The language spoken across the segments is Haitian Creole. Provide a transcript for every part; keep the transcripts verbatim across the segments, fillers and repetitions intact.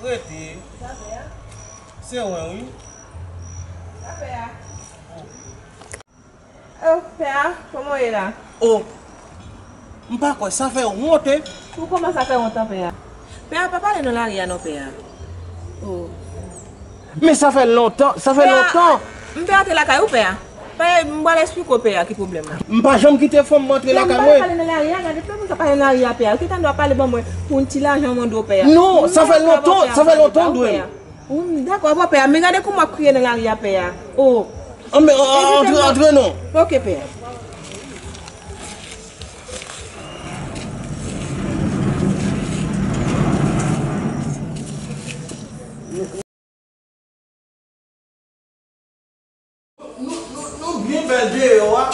Rete. Se wen, wi. Oh, pè a, kòman w ye la? Oh, m pa kwè, sa fè wont, hein? Pou kòman sa fè wont an, pè a? Pè a, pa pale nan lari a non, pè a. Oh. Men sa fè lontan, sa fè lontan. M pè a te lakay ou, pè a? Pè a, m pral esplike w, pè a, ki pwoblèm la. M pa janm kite fanm mwen antre lakay mwen. Pè a, m pa pale nan lari a, gade, tout moun sa pale nan lari a, pè a. Ou gentan dwe pale ban mwen pou yon ti lajan mande w, pè a. Non, sa fè lontan, sa fè lontan w dwe m. Wi, dakò, bon, pè a, men gade kòman w ap kriye nan lari a, pè a. Oh. Antre, antre non. Ok, pè a. Nou, nou, nou byen bèl deyò a.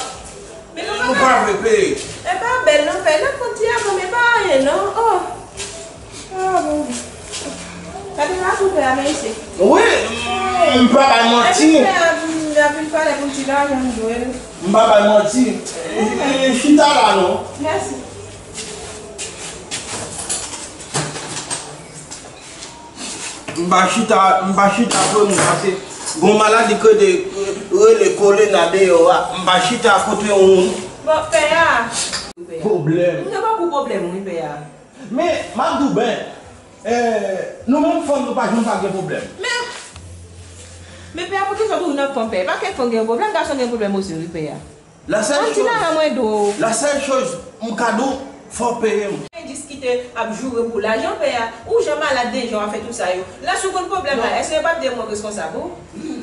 Men nou pa vle peye. E pa bèl non, pè. N ap pran ti avan, men pa anyen non. Oh. Ah, bon. Gade la pou pè a, men isi. Wi, m, m pa bay manti. Epi pè a, m, ap vin pale pou ti lajan m dwe l. M pa bay manti. E, e, chita la non. Mèsi. M pa chita, m pa chita pou moun pase. Gon maladi ke de rele kolera deyò a. M pa chita kote yon moun. Bon, pè a. Pwoblèm. M gen bokou pwoblèm, wi, pè a. Men, m ap di w byen, eh, nou menm fanm, nou pa janm pa gen pwoblèm. Men, men pè a, poukisa w toujou nan fanm, pè? Pa kèk fanm gen pwoblèm, gason gen pwoblèm osi, wi, pè a. La sèl choz, la sèl choz m ka di w, fò w peye m. Jis kite ap joure pou lajan, pè a. Ou jan malad deja, w ap fè tout sa yo. Lè si w konn pwoblèm la, èske yo p ap di mwen reskonsab ou?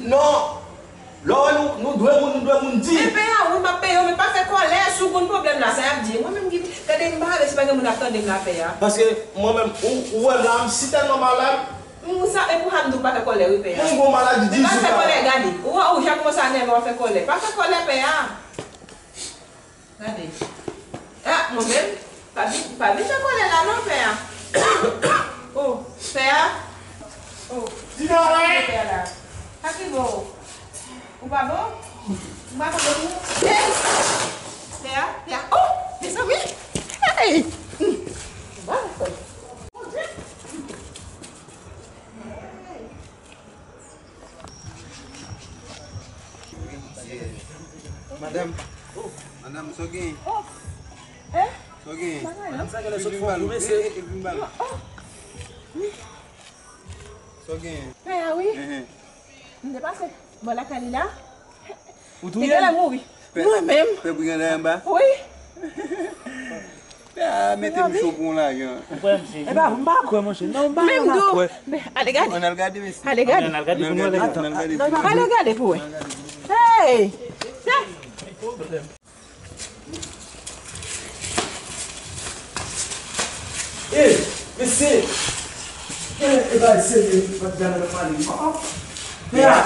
Non. Lè w wè nou, nou dwe moun, nou dwe moun di. Men pè a, wi, m ap peye w, men pa fè kòlè. Si w konn pwoblèm la, sa y ap di. Mwen menm ki, gade, m pa vle si pa gen moun ap tande m la, pè a. Paske mwen menm, ou, ou wè m la, m si tèlman malad. M sa, e pou sa m di w pa fè kòlè, wi, pè a. Mwen gon maladi dizuit an. Men pa fè kòlè, gade. Ou wè, ou ja kòmanse a nève, w ap fè kòlè. Pa fè kòlè, pè a. Gade. Ah, mwen menm, pa vin, pa vin fè kòlè la non, pè a. Oh, pè a. Oh, pè a la. Sa ki bon? Ou pa bon? Ou pa bon pou ou? Hey! Pè a, pè a. Oh, mezanmi! Hey! Bon. Madanm, madanm, sa w gen? Oh. Hein? Sa w gen? Madanm, sa genlè sot fò pou mesye. Vin ba l. Oh. Sa w gen? Pè a, wi. Enhen. M te pase bò lakay li la. Ou touye l? Li genlè mouri. Mwen menm. Pè pou genlè anba? Wi. Pè a mete m cho pou yon lajan. Ou kwè, mesye? E pa, m pa kwè, monchè. Non, m pa, m pa kwè. Men, ale gade. Ann al gade, mesye. Ale gade. Ann al gade pou nou wè. Ann al gade pou nou wè. Ale gade pou wè. Hey! Hey! Ey, mesye! Ey, e bagay serye wi, pa t gade nan pale. Oh, oh. Pè a!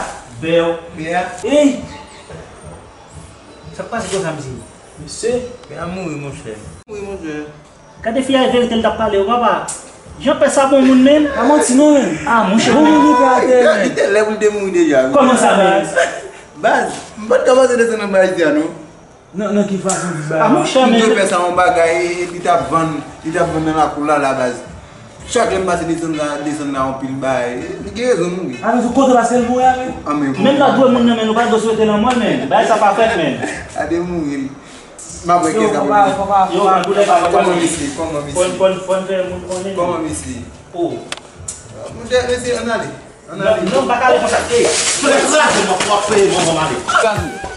Bèw! Pè a! Ey! Sa k pase konsa, mesye? Mesye! Pè a mouri, monchè. Mouri, monchè. Gade fi a, e verite l t ap pale, o papa. Jan pè sa bon moun menm. Pa manti non, menm. Ah, monchè. Bon moun li pè atè, menm. Li te lè pou l te mouri deja, wi. Kòman sa, menm? Baz, m pa t ka panse desann anba isi a, non. Nan, nan ki fason di bagay? Ah, monchè, men. M te fè sa yon bagay, e, li t ap vann, li t ap vann nan lakou la, la baz. Chak lè m pase desann la, desann la, yon pil bagay. Li gen rezon, wi. Ah, men sou kote paske l mouri a, men. Ah, men. Menm lè dwe moun nan, men nou pa dwe swete lanmò l, men. Bagay sa pa fèt, men. A te mouri, li. M ap wè kiyès k ap mouri. Yo, ann koulè pa, pa, pa. Kòman misye? Kòman misye? Fòn, fòn, fòn fè moun konnen. Kòman misye? Oh. Monchè, mesye, ann ale. Ann ale. Non, non, m pa ka ale konsa. Ey, frè, sa se mwen k ap peye, bon, bon, m ale. Sa nou?